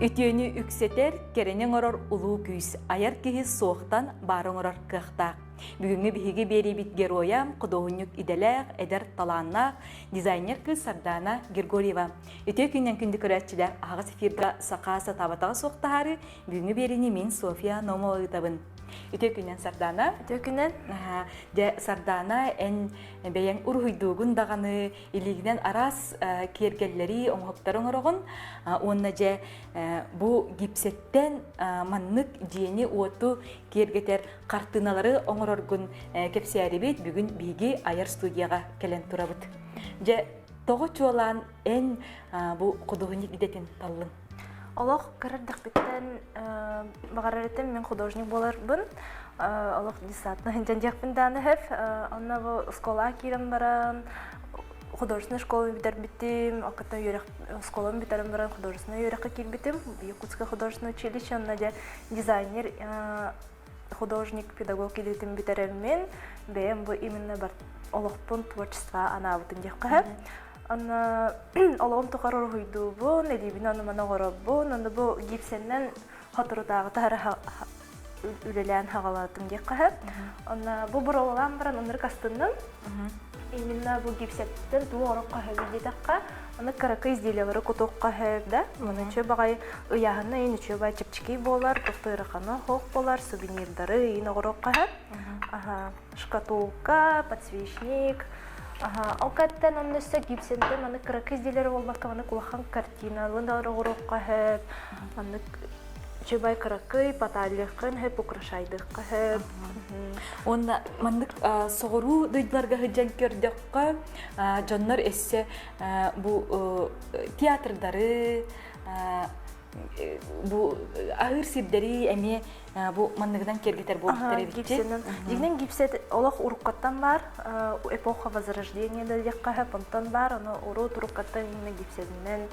Үтүөнү үксэтэр, кэрэни оҥорор улуу күүс, айар киһи суохтан баары оҥорор кыахтаах. Бүгүҥҥү биһиги биэриибит геройа, худуоһунньук идэлээх, эдэр талааннаах дизайнер кыыс Сардаана Григорьева. Үтүө күннэн күндү көрөөччүлэр, аһаҕас эфирга саха сатаабатаҕа суох таһаарыы бүгүҥҥү биэриини мин Софья Номова ыытабын. Үтүө күннэн Сардаана. Үтүө күннэн. Дьэ, Сардаана, эн бэйэҥ уруһуйдуугун даҕаны, илиигинэн араас киэргэллэри, оҥоһуктары оҥороҕун. Уонна дьэ, бу гипсэттэн маннык дьиэни-уоту киэргэтэр хартыыналары оҥороргун кэпсээрибит бүгүн биһиги айар студияҕа кэлэн турабыт. Дьэ, тоҕо чуолаан эн бу худуоһунньук идэтин таллыҥ? Олох кыра эрдэхпиттэн баҕарар этим мин художник буоларбын. Олох десантно сылдьан диэхпин даҕаны сөп. Онно бу оскуолаҕа киирэн баран художественнай школаны бүтэрбитим, оккоттон үөрэх оскуоланы бүтэрэн баран художественнай үөрэххэ киирбитим. Якутское художественное училище онно дьэ дизайнер художник, педагог идэтин бүтэрэммин бэйэм бу именно олохпун творчествоҕа анаабытым диэххэ сөп. Онно олоҕум тухары уруһуйдуубун, илиибин ону-маны оҥоробун, ону бу гипсэннэн соторутааҕыта аһара үлэлээн хаҕалаатым диэххэ сөп. Онно бу боруобалаан баран оннук астынным. Именно бу гипсэттэн тугу оҥоруохха сөбүй диэтэххэ, аны кыракый изделиелары кутуохха сөп да. Маны үчүгэй баҕайы ыйааһына иин үчүгэй баҕайы чэпчэки буолар, туох да ыарахана суох буолар, сувенирдары иин оҥоруохха сөп. Аха. Шкатулка, подсвечник. Аха. Ол кэттэн онно өссө гипсэнтэн аны кыракый изделиелары буолбакка маны улахан картиналын да оҥоруохха сөп. Маннык Чубай кыракый, поталлыаххын сөп, украшайдыахха сөп. Уонна маннык соҕуруу дойдуларга сылдьан көрдөххө, дьоннор өссө бу театрдары, бу аһыыр сирдэри эмиэ бу манныгынан киэргэтэр буолбуттар эбит. Дьиҥинэн гипсет олох уруккаттан баар, эпоха Возрождения да диэххэ сөп, онтон баар, ону урут уруккаттан именно гипсетинэн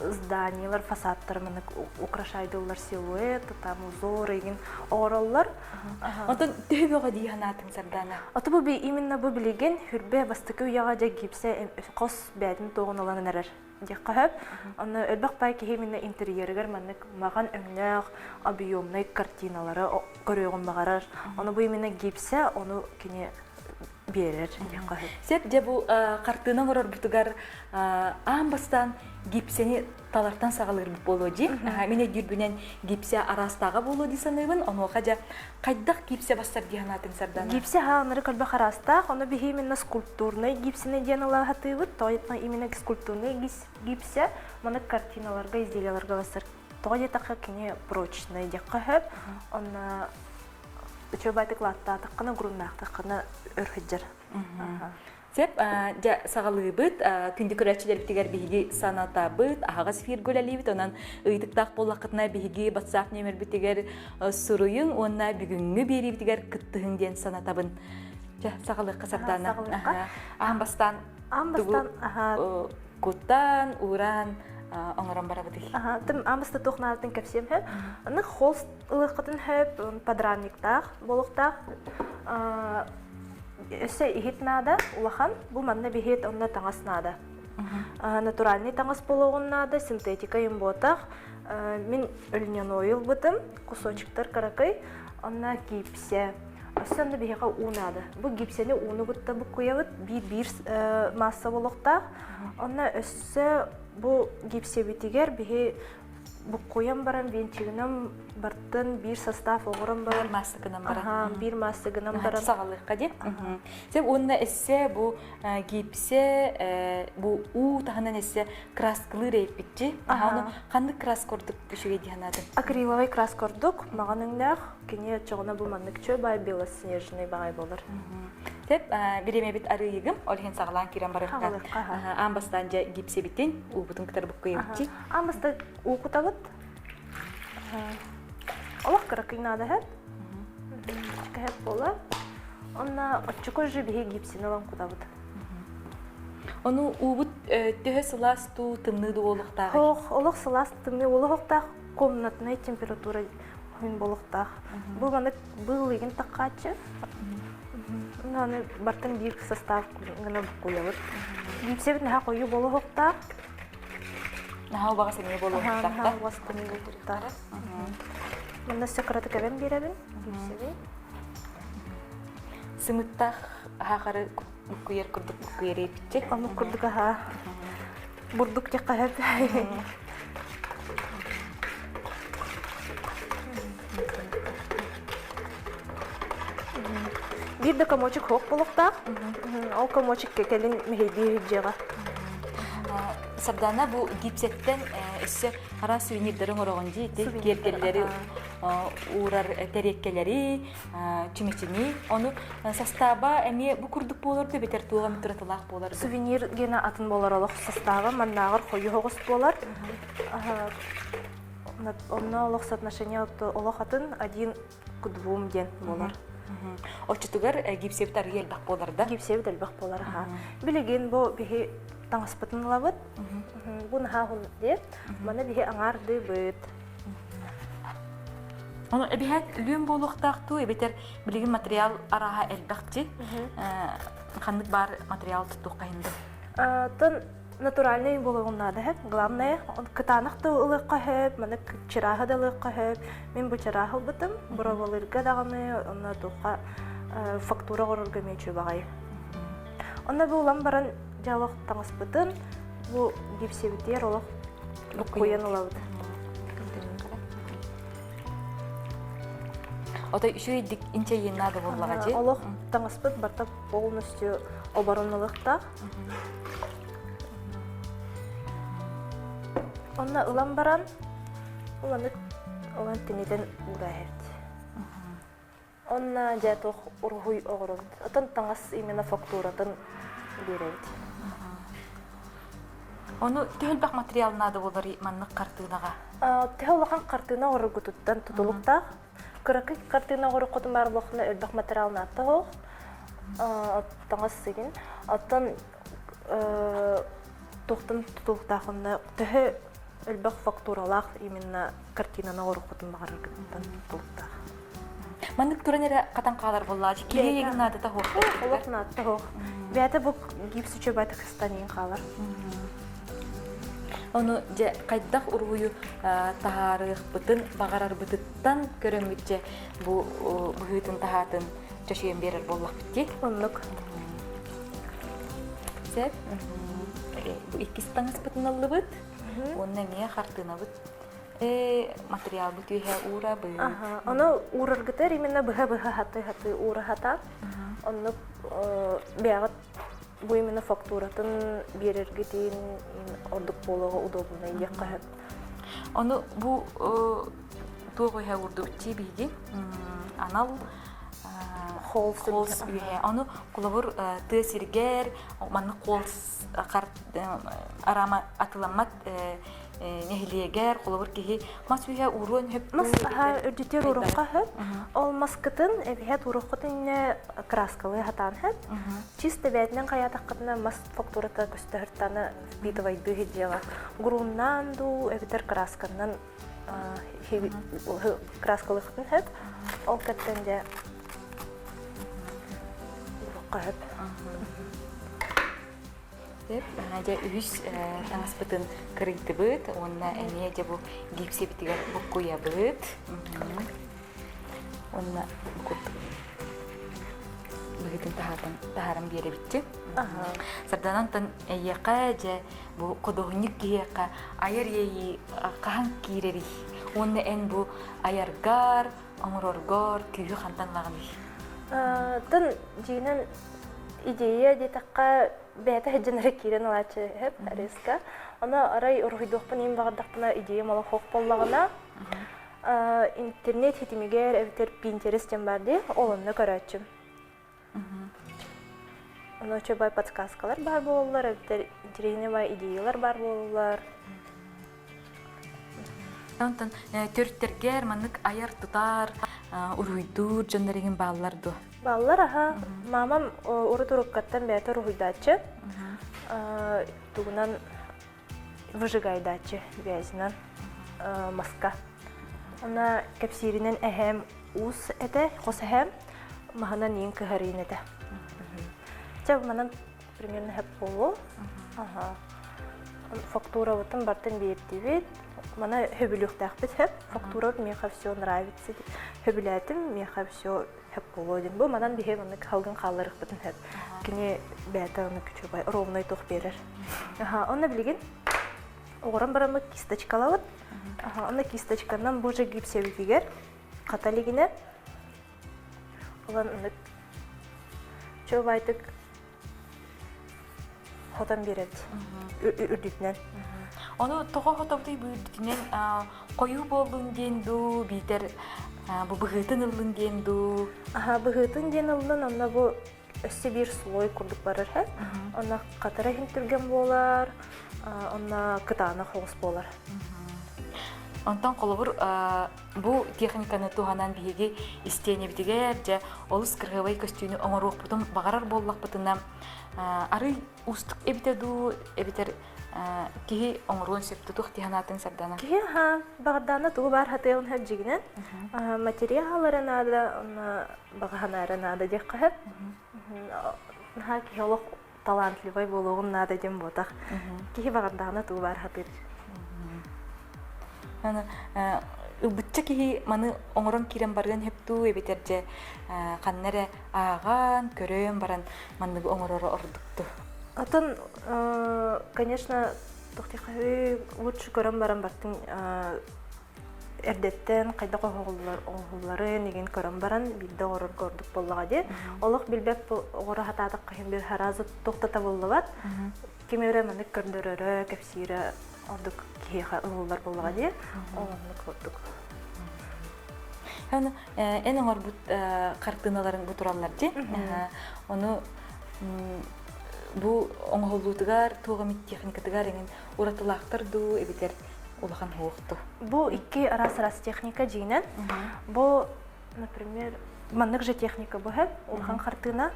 зданиелар фасадтары маннык украшайдыллар силуэт, там узор игин оҥороллор. Онтон төһө бөҕө дии санаатыҥ Сардаана? Ото бу именно бу билигин хүрбэ бастакы үйэҕэ дьэ гипсэ хос бээтин туоҕун ылан эрэр диэххэ сөп. Онно элбэх бай киһи именно интерьеригэр маннык маҕан өҥнөөх объемнай картиналары көрүөҕүн баҕарар. Ону бу именно гипсэ ону кини биэрэр диэххэ сөп. Сөп дьэ бу хартыына оҥорорбутугар аан бастаан гипсэни талартан саҕалыырбыт буолуо дии. Мин өйдүүрбүнэн гипсэ араастааҕа буолуо дии саныыбын. Онуоха дьэ хайдах гипсэ бассар дии санаатыҥ Сардана? Гипсэ хааннары көлбөх араастаах. Ону биһи именно скульптурнай гипсэни диэн ыла сатыыбыт. То именно скульптурнай гипсэ маны картиналарга, изделияларга бассар. Тоҕо диэтэххэ кини прочный диэххэ сөп. Онно Үчүгэйдик лааттаатаххына, груннаахтаххына өр сылдьар. Сөп, дьэ саҕалыыбыт. Күндү көрөөччүлэрбитигэр биһиги санатабыт, аһаҕас эфиргэ үлэлиибит. Онон ыйытыктаах буоллаххытына биһиги WhatsApp нүөмэрбитигэр суруйуҥ уонна бүгүҥҥү биэриибитигэр кыттыһыҥ диэн санатабын. Дьэ, саҕалыахха Сардаана. Аан бастаан Аан бастаан куттаан, ууран оҥорон барабытый. Тым аан бастаан туох наадатын кэпсиэм сөп. Аны холст ылыаххытын сөп, подрамниктаах буолуохтаах. Өссө иһит наада, улахан. Бу манна биһиэт онно таҥас наада. Натуральный таҥас буолуоҕун наада, синтетика им буотах. Мин льняной ылбытым, кусочектар кыракый, онно гипсэ. Өссө онно биһиэхэ уу наада. Бу гипсэни ууну кытта буккуйабыт, биир-биир маасса буолуохтаах. Онно өссө бу гипсэбитигэр биһи буккуйан баран венчигинэн бартын биир состав оҥорон баран биир маастыкынан баран биир маастыгынан баран саҕалыахха диэн сеп уонна эссе бу гипсе бу уу таһынан эссе краскалыыр эйпитчи ону ханнык краска ордук үчүгэй дии санаатыҥ акриловай краска ордук маҕан өҥнөөх кини оччоҕуна бу маннык чө бай белоснежный баҕай болар Сеп бириэмэбит арыйыгым ол иһин саҕалаан киирэн барыахха аан бастаан дьэ гипсебитин уубутун кытары буккуйабытчи Аан бастаан уу кутабыт. Олох кыракый наада эһэт. Кэһэт буола. Онно оччоко же биһи гипсини ылан кутабыт. Ону уубут төһө сылаас туу тымныы дуу буолуохтааҕый? Ох, олох сылаас тымныы буолуохтаах комнатнай температура күн буолуохтаах. Бу маннык быыл игин таххааччы. Аны бартын биир состав гына буккуйабыт. Гипсэбит наһаа хойуу буолуохтаах. Наһаа убаҕас эмиэ буолуохтаах. Наһаа убаҕас эмиэ буолуохтаах. Манна өссө кыратык эбэн биэрэбин, киирсэбин. Сымыттаах аһаахары буккуйар курдук буккуйар эпиччи. Омук курдук аһаа. Бурдук диэххэ сөп. Биир да комочек суох буолуохтаах. Ол комочекка кэлин мэһэйдии сылдьыаҕа. Сардана бу гипсэттэн өссө араас сувенирдары оҥороҕун дии ити киэргэллэри уурар тэриэккэлэри чүмэчини ону састааба эмиэ бу курдук буолар да эбэтэр туох эмит уратылаах буолар Сувенир гена атын буолар олох састааба маннааҕар хойуу оҕус буолар. Онно олох соотношение олох атын один к двум диэн буолар. Оччотугар гипсэбит арыый элбэх буолар да? Гипсэбит элбэх буолар аха. Билигин бу биһи таҥаспытын ылабыт. Бу наһаа уһун диэ. Маны биһи аҥаардыыбыт. Ону эбиһээт лүөн буолуохтаах дуу, эбэтэр билигин материал арааһа элбэхчи. Ханнык баар материал туттуохха иһин дуу? Тон натуральный буолуон наада сөп. Главное, кытаанах да ылыахха сөп, маны чырааһы да ылыахха сөп. Мин бу чырааһы ылбытым, боробалыырга даҕаны, онно туохха фактура оҥорорго эмиэ үчүгэй. Онно бу улам баран дьэ олох таҥаспытын бу гипсэбитигэр олох буккуйан ылабыт. Отой үчүгэйдик инчэйиэн наада буоллаҕа дии. Олох таҥаспыт барыта полностью оборонылыахтаах. Онно ылан баран, уланык ылан тинитэн уураһэбит. Онно дьэ туох уруһуй оҕоробут. Отон таҥас именно фактуратын биэрэбит. Ону төһө элбэх материал наада буолар маннык хартыынаҕа? Төһө улахан хартыына оҕороргутуттан тутулуктаах. Кыракый хартыына оҕоруккутун баар буоллаххына элбэх материал наадта суох. Таҥас сигин. Оттон туохтан тутулуктаах онно төһө элбэх фактуралаах именно картинаны оҕоруккутун баҕараргыттан тутулуктаах. Маннык туран эрэ хатан хаалар буоллаачы. Киһи егин наадата суох. Олох наадата суох. Бэйэтэ бу гипс үчүгэй кыстаниин хаалар. Ону дьэ хайдах уруһуйу таһаарыахпытын баҕарарбытыттан көрөммүт дьэ бу быһыытын таһаатын чочуйан биэрэр буоллахпыт дии. Оннук. Сөп. Бу иккис таҥаспытын ыллыбыт. Уонна эмиэ хартыынабыт материалбыт үөһэ уурабыт. Ону уураргытар именно быһа-быһа хаты-хаты уура хата. Оннук бэйэҕит бу именно фактуратын биэрэргитин ордук буолуоҕа удобнай диэххэ сөп. Ону бу туох үөһэ уурдубут дии биһиги анал холс холс үөһэ. Ону холобур тыа сиргэр маннык холс арама атыламмат нэһилиэгэр холобур киһи мас үөһэ ууруон сөп Мас аһа үрдүтүөр уруохха сөп. Ол маскытын эбиһэт уруоххутун иннэ краскалыы хатаан сөп. Чисто бээтинэн хайаатаххытына мас фактурата көстөһөртаны впитывайдыы сылдьыаҕа. Груннаан дуу эбэтэр красканан краскалыаххытын сөп. Ол кэттэн дьэ уруохха сөп. Дьэ үһүс таҥаспытын кырыйдыбыт уонна эмиэ дьэ бу гипсэбитигэр буккуйабыт. Уонна бу курдук быһыытын таһаатан таһааран биэрэбитчи. Сарданантан эйиэхэ дьэ бу худуоһунньук киһиэхэ айар иэйии хаһан киирэрий? Уонна эн бу айаргар, оҥороргор күүһү хантан ылаҕыный? Тын дьиҥинэн идея диэтэххэ бэйэтэ сылдьан эрэ киирэн ылааччы сөп резко. Ону арай уруһуйдуохпун иһин баҕардахпына идеям олох суох буоллаҕына интернет ситимигэр эбэтэр Pinterest диэн баар дии, ол онно көрөөччүм. Ону үчүгэй подсказкалар баар буолаллар, эбэтэр интэриэһинэй идеялар баар буолаллар. Онтон төрүттэргэр маннык айар-тутар, уруһуйдуур дьоннор игин бааллар дуо? Бааллар аха. Мамам урут уруккаттан бэйэтэ уруһуйдааччы. Тугунан выжигайдааччы вязынан маска. Она кэпсииринэн эһээм уус этэ, хос эһээм маһынан иин кыһарыын этэ. Чэ, манан примерно хэп буолуо. Аха. Фактурабытын бартын биэрдибит. Мана хөбүлүөхтээхпит хөп. Фактура миэхэ все нравится. Хөбүлээтим, миэхэ все хөп буолуо диэн. Бу манан биһи маннык халгын хаалларыахпытын хөп. Кини бэйэтэ аны күчүбай ровнай туох биэрэр. Онно билигин оҕорон бараммыт кисточкалабыт. Онно кисточканан бу же гипсэбитигэр хата илигинэ Улан ынык чуобайтык хотон биэрэбит үрдүтүнэн. Ону тоҕо хотобутуй бу үрдүтүнэн хойуу буоллун диэн дуу, биитэр бу быһыытын ыллын диэн дуу? Аха, быһыытын диэн ыллын, онно бу өссө биир слой курдук барар һэ. Онно хатара иһин түргэн буолар, онно кытаанах оҕус буолар. Онтон холобур бу техниканы туһанан биһиги истиэнэбитигэр дьэ олус кырыһабай көстүүнү оҥоруохпутун баҕарар буоллахпытына арый уустук эбитэ дуу эбэтэр киһи оҥоруон сөп тутух дии санаатыҥ Сардана? Киһи аха баҕардаана тугу баар хатыаҕын сөп дьигинэн материаллара наада онно баҕаһанаара наада диэххэ сөп. Наһаа киһи олох талантливай буолуоҕун наада диэн буотах. Киһи баҕардаҕына тугу баар хатыыр. Ылбычча киһи маны оҥорон киирэн барыан сөп дуу эбэтэр дьэ ханна эрэ ааҕан, көрөн баран манныгы оҥороро ордукту? Атын, конечно, лучше көрөн баран бартын эрдэттэн хайдах оҥоһулларын игин көрөн баран биирдэ оҥорорго ордук буоллаҕа дии. Олох билбэт оҕоро хатаатахха иһин бир сразу туох да табыллыбат. Ким эрэ маннык көрдөрөрө, кэпсиирэ ордук киһиэхэ ылыллар буоллаҕа дии. Ол оннук ордук. Эн эн оҥорбут хартыыналарыҥ бу тураллар дии. Ону бу оҥоһуллуутугар туох эмит техникатыгар эҥин уратылаахтар дуу эбэтэр улахан уохту? Бу икки араас-араас техника дьиҥинэн. Бу, например, маннык же техника быһа, улахан хартыына.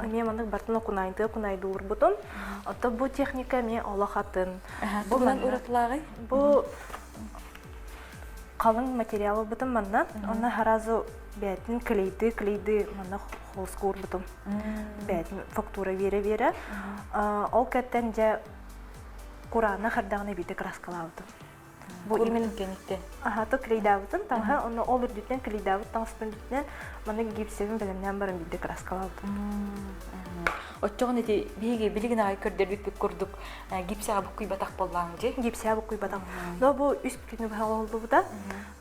Эмиэ маннык бартын окунайдыы окунайдыырбутун. Ото бу техника эмиэ олох атын. Бу манан уратылааҕый? Бу халыҥ материал ылбытым манна. Онно сразу бээтин клейды-клейды манна холску уурбутум. Бээтин фактура биэрэ-биэрэ. Ол кэттэн дьэ кураанах эрдэҕинэ биирдэ краскалаабытым. Бу именно кэнниттэн. Аха, то клейдаабытым таҥаһы, онно ол үрдүттэн клейдаабыт таҥаспын үрдүнэн маннык гипсэбин бэлэмнээн баран биирдэ краскалаабытым. Оччоҕун ити биһиги билигин аҕай көрдөрбүппүт курдук гипсэҕэ буккуйбатах буоллаҕыҥ дии? Гипсэҕэ буккуйбатах. Но бу үс күнү быһа оҥоһуллубута.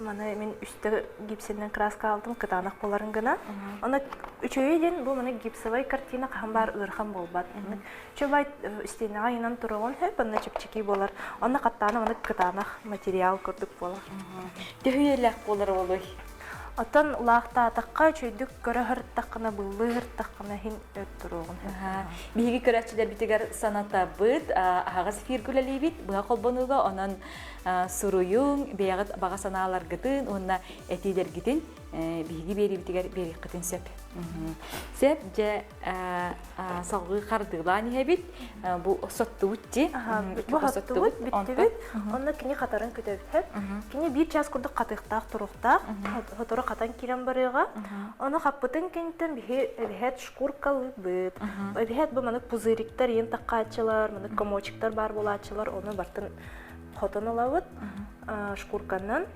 Маны мин үстэ гипсэнэн краскалаабытым кытаанах буоларын гына. Онно үчүгэй диэн бу маны гипсовай картина хаһан баар ыарахан буолбат. Чубай истиэнэҕэ ыйанан туруоҕун сөп, онно чэпчэки буолар. Онно хаттаана маннык кытаанах материал курдук буолар. Төһө үйэлээх буолар уолуй? Оттон улаахтаатахха үчүгэйдик көрө сырыттаххына, быллыы сырыттаххына иһин өр туруоҕун сөп. Биһиги көрөөччүлэрбитигэр санатабыт, аһаҕас эфиргэ үлэлиибит, быһа холбонууга, онон суруйуҥ, бэйэҕит баҕа санааларгытын уонна этиилэргитин биһиги биэриибитигэр биэриэххитин сөп. Сөп, дьэ, салгыы хардыылаан иһэбит. Бу соттубут дии. Бу соттубут, бүттүбүт. Онно кини хатарын күтөбүт. Кини биир час курдук хатыахтаах туруохтаах. Сотору хатан киирэн барыаҕа. Ону хаппытын кэнниттэн биһи эбиһэт шкуркалыыбыт. Эбиһэт бу маннык пузыриктар, иэн таккааччылар, маннык комочектар баар буолааччылар. Ону бартын хотон ылабыт шкурканан.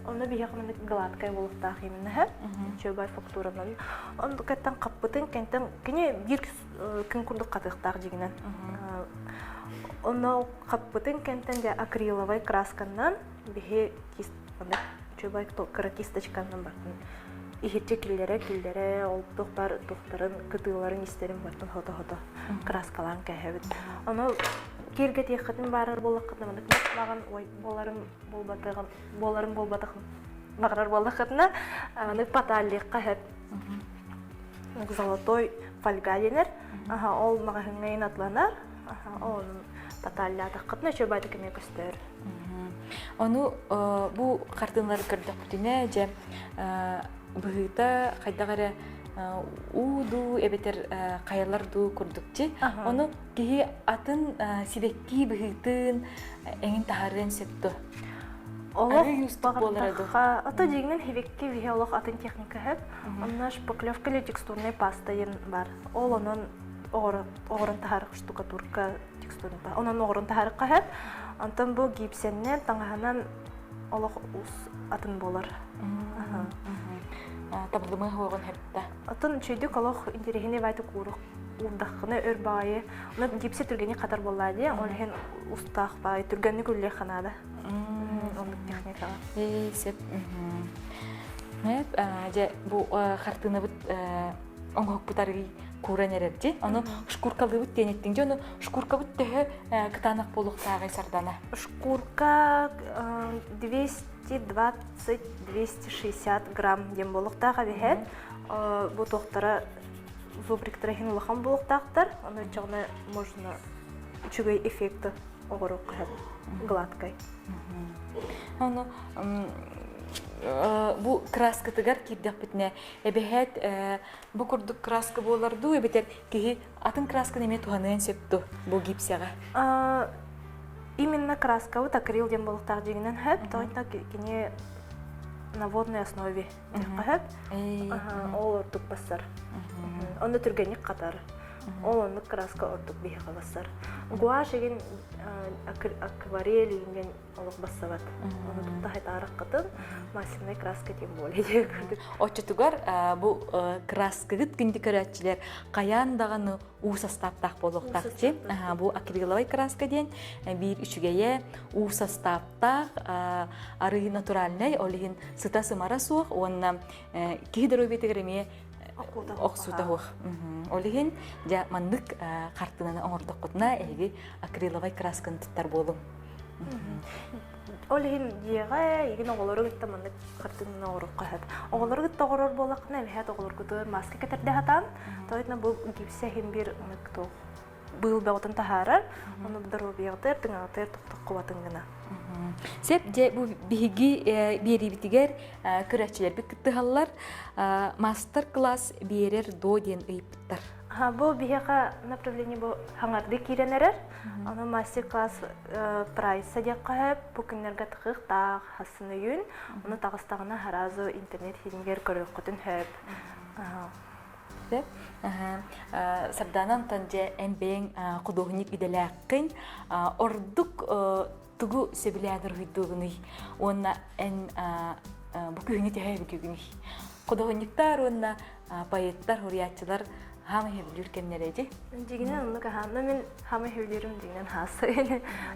Ону биһиэхэ маннык гладкай буолуохтаах именно үчүгэй фактуранан. Онно кэттэн хаппытын кэнтэн кини биир күн курдук хатыахтаах дьигинэн. Онно хаппытын кэнтэн дьэ акриловай красканан биһи кист маннык үчүгэй кыра кисточканан бартын иһирдьэ киллэрэ-киллэрэ ол туох баар туохтарын кытыыларын истэрин бартын хото-хото краскалаан кээһэбит. Ону киэргэтиэххитин баарар буоллаххытына маннык маҕан ой буоларын буолбатаҕын буоларын буолбатах баҕарар буоллаххытына аны паталлиахха сөп золотой фольга дэнэр аха ол маҕаһыҥҥа ин атланар аха ол паталлаатаххытына үчүгэй баайдык эмиэ көстөр Ону бу хартыыналары көрдөхпүтүнэ дьэ быһыыта хайдах эрэ уу дуу эбэтэр хайалар дуу курдук дьи ону киһи атын сибэкки быһыытын эҥин таһаарыан сөп дуо? Олох баҕардахха, ото дьиҥинэн сибэкки биһи олох атын техника сөп. Онно шпаклевка или текстурный паста диэн бар. Ол онон оҕорон таһаарых штукатурка текстурный паста. Онон оҕорон таһаарыхха сөп. Онтон бу гипсэннэн, таҥаһынан олох ус атын буолар. Табылымы хуоҕун хэпта. Оттон үчүйдүк олох интэриэһинэй баайты куурук уурдаххына өр баайы. Оны гипсе түргэнник хатар буоллаа дии, ол иһин устаах баайы түргэнник үллүөх наада. Оннук техникаҕа. Ээ, сөп. Эп, дьэ, бу хартыынабыт оҥоһукпут арыый кууран эрэр дии. Ону шкуркалыыбыт диэн эттиҥ. Дьэ, ону шкуркабыт төһө кытаанах буолуохтааҕый Сардана? Шкурка 220-260 грамм диэн буолуохтаах эбиһэт. Бу туохтара зубриктара иһин улахан буолуохтаахтар. Ону оччоҕуна можно үчүгэй эффекты оҕоруохха сөп гладкай. Ону бу краскатыгар киирдэхпитинэ эбэһээт бу курдук краска буолар дуу эбэтэр киһи атын красканы эмиэ туһаныан сөп дуо бу гипсэҕэ? Именно краскабыт акрил диэн буолуохтаах дьиҥинэн сөп, тоҕо кини на водной основе диэххэ сөп. Ол ордук бассар. Онно түргэнник хатар. Ол оннук краска ордук биһиэхэ бассар. Гуашь игин акварель игин олох бассабат. Ону тутта хайтаараххытын масляная краска тем более диye курдук. Оччотугар бу краскыгыт күндү көрөөччүлэр хайаан даҕаны уу састааптаах буолуохтаах дии. Бу акриловай краска диэн биир үчүгэйэ уу састааптаах арыы натуральнай, ол иһин сыта-сымара суох уонна киһи доруобуйатыгар эмиэ охсуута суох. Ол иһин дьэ маннык хартыынаны оҥордоххутуна эһиги акриловай красканы туттар буолуҥ. Ол иһин дьиэҕэ игин оҕолору кытта маннык хартыынаны оҥоруохха сөп. Оҕолору кытта оҥорор буоллаххына эбэһээт оҕолоргутугар маска кэтэрдэ сатаан, тоҕо бу гипсэ иһин биир ыннык туох быыл бөҕөтүн таһаарар, ону доруобуйаҕытыгар, тыҥаҕытыгар тохтоххубатын гына. Сөп, дьэ бу биһиги биэриибитигэр көрөөччүлэрбит кыттыһаллар. Мастер-класс биэрэр дуо диэн ыйыппыттар. Бу биһиэхэ направление бу хаҥарды киирэн эрэр. Ону мастер-класс прайса диэххэ сөп. Бу күннэргэ тахыахтаах хасын өйүүн. Ону таҕыстаҕына сразу интернет ситимигэр көрүөххүтүн сөп. Сөп. Сардаана Антон дьэ эн бэйэҥ худуоһунньук идэлээххин. Ордук тугу сөбүлээн уруһуйдуугунуй? Уонна эн бу күһүнү төһө өбүгүгүнүй? Худуоһунньуктар уонна поэттар, суруйааччылар хаамай сөбүлүүр кэмнэрэ дии? Дьигинэн оннук аһаанна мин хаамай сөбүлүүрүм дьигинэн хаасса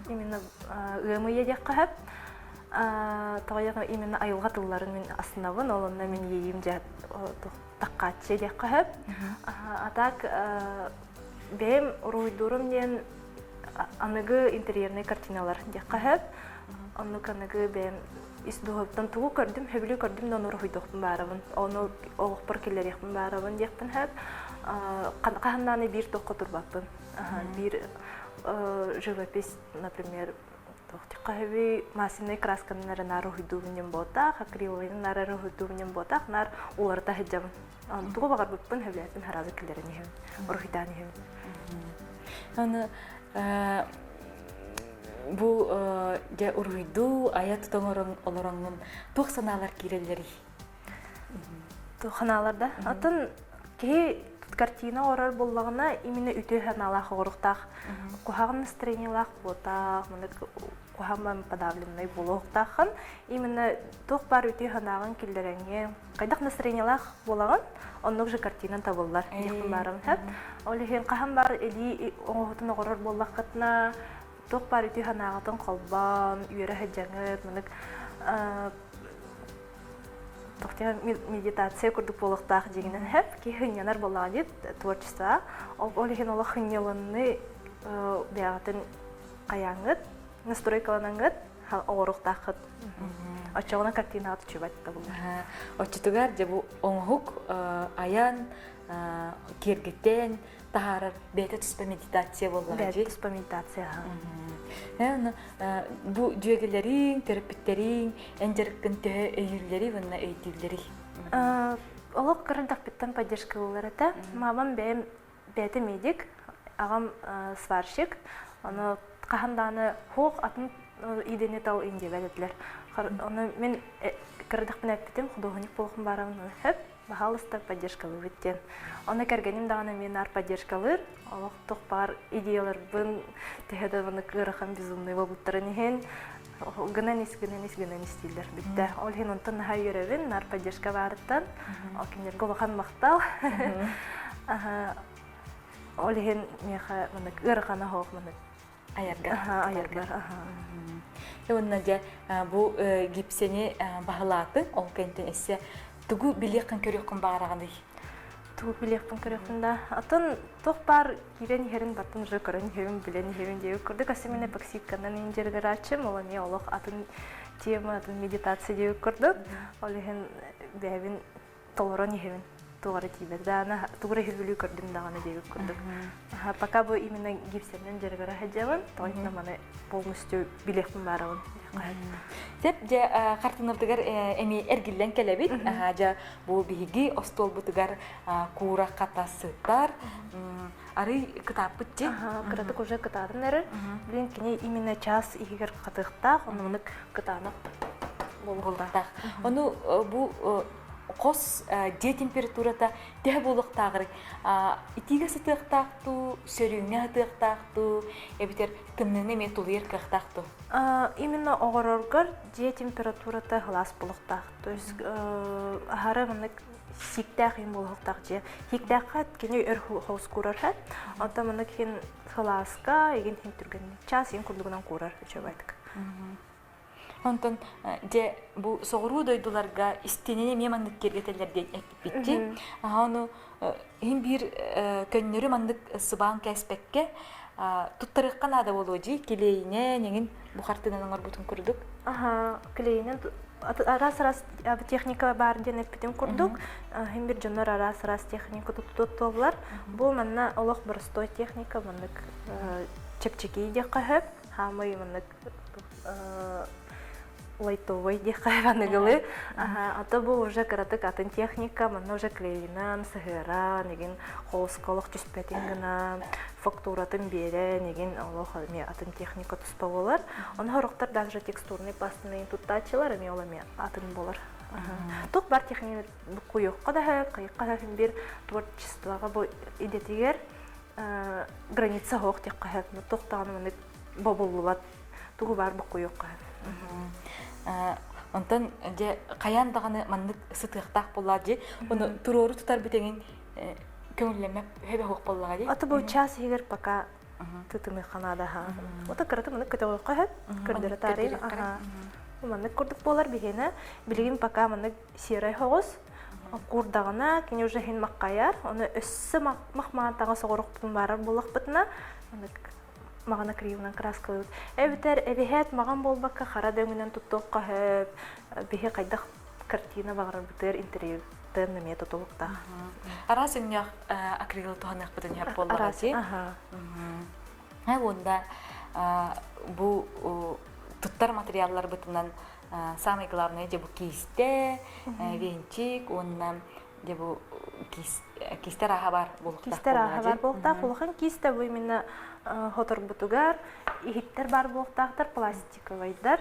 именно ыам ыйа диэххэ сөп. Тоҕо именно айылҕа тылларын мин астынабын, ол онно мин иэйиим дьэ таккааччы диэххэ сөп. А так бэйэм уруһуйдуурум диэн аныгы интерьернай картиналар диэххэ сөп. Оннук аныгы бэйэм ис дууһабыттан тугу көрдүм, сөбүлүү көрдүм да ону уруһуйдуохпун баарабын. Ону олохпор киллэриэхпин баарабын диэхпин сөп. Хаһан даҕаны биир туохха турбаппын. Биир живопись, например, Туохтиххаһыби масляный красканан эрэ наар уһуйдуубун диэн буотах, акриловыйынан наар эрэ уһуйдуубун диэн буотах, наар уларыта сылдьабын. Тугу баҕарбыппын сөбүлээтим сразу киллэрэн иһэбин, уруһуйдаан иһэбин. Аны бу дьэ уруһуйдуу айа тута олороҥҥун туох санаалар киирэллэрий? Туох санаалар да? Атын киһи картина оҥорор буоллаҕына именно үтүө санаалаах оҥоруохтаах, куһаҕан настроениелаах буотаах, маннык куһаҕан подавленный буолуохтааххын. Именно туох баар үтүө санааҕын киллэрэҥҥин, хайдах настроениелаах буолаҕын, оннук же картинан табыллар диэхпин баарым сөп. Ол иһин хаһан баар илии оҥоһутун оҥорор буоллаххытына, туох баар үтүө санааҕытын холбоон, үөрэ сылдьаҥыт, маннык медитация курдук буолуохтаах дьиҥинэн сөп киһи сынньанар буоллаҕа дии творчество ол иһин олох сынньаланныы бэйэҕитин хайааҥҥыт настройкаланаҥҥыт оҥоруохтааххыт оччоҕуна картинаҕа түчүбэт да буолар оччотугар дьэ бу оҥоһук айан киэргэтэн таһаарар бэйэтэ туспа медитация буоллаҕа бэйэтэ туспа медитация бу дьүөгэлэриҥ төрөппүттэриҥ эн дьарыккын төһө өйүүллэрий уонна өйдүүллэрий олох кырдахпыттан поддержкалыыллар этэ мамам бэйэм бэйэтэ медик аҕам сварщик ону хаһан даҕаны хуох атын идэни тал индиэбэт этилэр ону мин кырдахпын эппитим худуоһунньук буолуохум баарабын сөп. Баһаалыста поддержкалыыбыт диэн. Ону кэргэним даҕаны эмиэ наар поддержкалыыр. Олох туох баар идеяларбын төһө да маннык ыарахан безумный буолбуттарын иһин гынан ис, гынан ис, гынан ис дииллэр бүттэ. Ол иһин онтон наһаа үөрэбин, наар поддержка баарыттан. Ол кинилэргэ улахан махтал. Ол иһин миэхэ маннык ыарахана суох маннык айаргар. Айаргар. Уонна дьэ бу гипсэни баһылаатыҥ, ол кэнтэн эссе тугу билиэххин көрүөххүн баҕараҕыный? Тугу билиэхпин көрүөхпүн да. Атын туох баар киирэн иһэрин баттын уже көрөн иһэбин, билэн иһэбин диэбит курдук. Өссө мин эпоксидканан индиргырааччым, ол эмиэ олох атын тема, атын медитация диэбит курдук. Ол иһин бэйэбин толорон иһэбин туох эрэ тиийбэт даҕаны тугу эрэ иһиргилүү көрдүм даҕаны диэбит курдук пока бу именно гипсэнэн дьарыгыра сылдьабын тоҕо маны полностью билиэхпин баарабын Сөп дьэ хартыынабытыгар эми эргиллэн кэлэбит дьэ бу биһиги остуолбутугар куура хата сытар арый кытааппыт дьи кыратык уже кытаатын эрэр билин кини именно час иһигэр хатыахтаах оннук кытаанах буолуохтаах ону бу хос дьиэ температурата төһө буолуохтааҕый итиигэ сытыахтаах дуу сөрүүҥҥэ сытыахтаах дуу эбэтэр тымныыны эмиэ тулуйар кыахтаах дуу именно оҕороргор дьиэ температурата сылаас буолуохтаах то есть аһара маннык сииктээх иһин буолуохтаах дьиэ сииктээххэ кини өр хоус куурар һэ оттон маннык иһин сылааска игин иһин түргэнник час иһин курдугунан куурар үчүгэйдик Онтон дьэ бу соҕуруу дойдуларга истиэнэни эмиэ маннык киэргэтэллэр диэн эппиппитти. Аха ону иһин биир көннөрү маннык сыбаан кээспэккэ туттарыахха наада буолуо дии килиэйинэн эҥин бу хартыынан оҥорбутун курдук. Аха клейинэн араас-араас техника баар диэн эппитим курдук иһин бир дьоннор араас-араас техника туттуллар. Бу манна олох боростуой техника маннык чэпчэки диэххэ сөп. Хаамай маннык лайтовый диэххэ аныгылыы. А то бу уже кыратык атын техника, манна уже клейынан, сыһыаран, игин холуска олох түспэтин гына, фактуратын биэрэн, игин олох эмиэ атын техника туспа буолар. Ону сорохтор даже текстурный пастаны туттааччылар эмиэ ол эмиэ атын буолар. Тух бар техника куйуохха да сөп, хайыкка да бир творчествоҕа бу идэтигэр граница суох диэххэ сөп. Туох даҕаны маннык бобуллубат тугу баар буккуйуохха Онтон дьэ хайаан даҕаны маннык сытыахтаах буоллаа дии. Ону туруору тутар бүтэҥин көҥүллэммэт хөбө суох буоллаҕа дии. Аты бу час иһигэр пока тытыныахха наада аха. Ото кырата маннык көтөҕүөххэ сөп, көрдөрө таарыйын аха. Маннык курдук буолар биһиэнэ. Билигин пока маннык серай соҕус куурдаҕына кини уже иһин маххайар. Ону өссө махмаантаҕа соҕорохпутун баарар буоллахпытына маннык маҕана кривынан краскалыыбыт. Эбэтэр эбиһээт маҕан буолбакка хара да өҥүнэн туттуохха сөп. Биһи хайдах картина баҕарарбытыгар интерьертэн эмиэ тутулуктаах. Араас өҥнөөх акрилы туһаныахпытын сөп буоллаҕа дии. Уонна бу туттар материалларбытынан самый главное дьэ бу киистэ, венчик уонна дьэ бу киистэ арааһа баар буолуохтаах. Киистэ арааһа баар буолуохтаах. Улахан киистэ бу именно хоторбутугар иһиттэр баар буолуохтаахтар, пластиковайдар.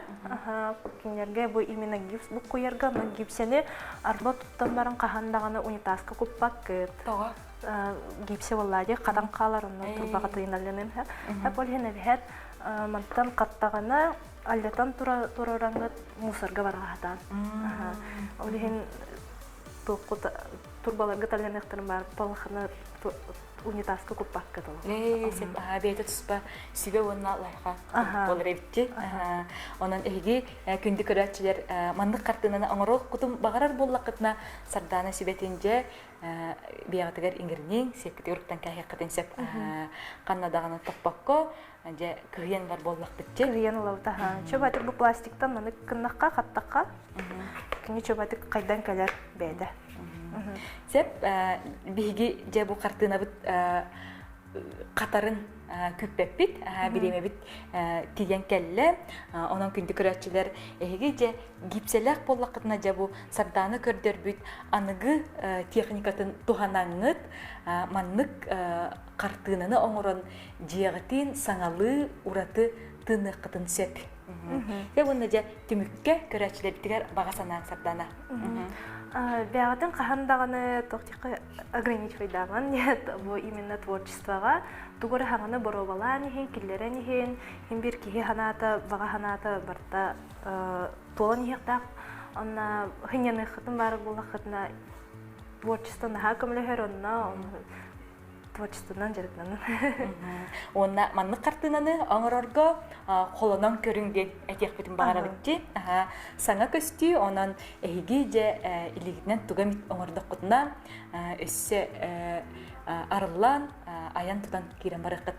Кинилэргэ бу именно гипс буккуйарга, но гипсэни арба туттан баран хаһан даҕаны унитазка куппаккыт. Тоҕо? Гипсэ буоллаа дии, хатан хаалар, онно турбаҕа тыйыналланын. Ол иһин эбиһэт мантан хаттаҕына аллатан турараңҥыт мусорга бараҕаһатаан. Ол иһин туоххут турбаларга талыаныахтарын баар балаханы унитазка куппакка дылы. Ээ, сен бэйэтэ туспа сүбэ уонна лайха буолар эбитти. Онон эһиги күндү көрөөччүлэр маннык хартыынаны оҥоруоххутун баҕарар буоллаххытына Сардаана сүбэтин дьэ биэҕитигэр иҥириниҥ, сиэккитигэр уктан кээһиэххитин сөп. Ханна даҕаны топпокко дьэ кыһыйан бар буоллахпыт дьэ. Кыһыйан ылабыт аха. Чөбөтүк бу пластиктан маны кыннахха, хаттахха кини чөбөтүк хайдан кэлэр бэйэтэ. Сеп биһиги дьэ бу хартыынабыт хатарын күппэппит, бириэмэбит тиийэн кэллэ. Онон күндү көрөөччүлэр эһиги дьэ гипсэлээх буоллаххытына дьэ бу Сардаана көрдөрбүт аныгы техникатын туһанаҥҥыт маннык хартыынаны оҥорон дьиэҕитин саҥалыы ураты тыыныаххытын сөп. Дьэ уонна дьэ түмүккэ көрөөччүлэрбитигэр баҕа санааҥ Сардана. Бэҕэтин хаһан даҕаны туох ограничивайдааман нет бу именно творчествоҕа тугу эрэ хаҥаны боруобалаан иһин, киллэрэн иһин, иһин биир киһи санаата, баҕа санаата барыта туолан иһиэхтээх. Онно хынньаныаххытын баар буоллаххытына творчество наһаа көмөлөһөр онно творчествонан дьарыктанан. Уонна маннык хартыынаны оҥорорго холонон көрүҥ диэн этиэхпитин баҕарабыт дии. Саҥа көстүү, онон эһиги дьэ илиигитинэн туга эмит оҥордоххутуна өссө арыллан, айан тутан киирэн барыаххыт.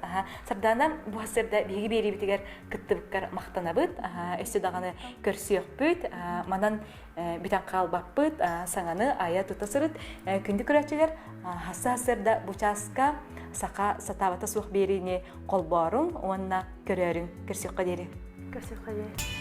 Сардаана, бу сарсыарда биһиги биэриибитигэр кыттыбыккар махтанабыт. Өссө даҕаны көрсүөхпүт. Манан бүтэн хаалбаппыт, саҥаны айа тута сырыт. Күндү көрөөччүлэр, хасса-сарда бу чааска саха сатаабата суох биэриини холбооруҥ уонна көрөөрүҥ. Көрсүөххэ диэри. Көрсүөххэ диэри.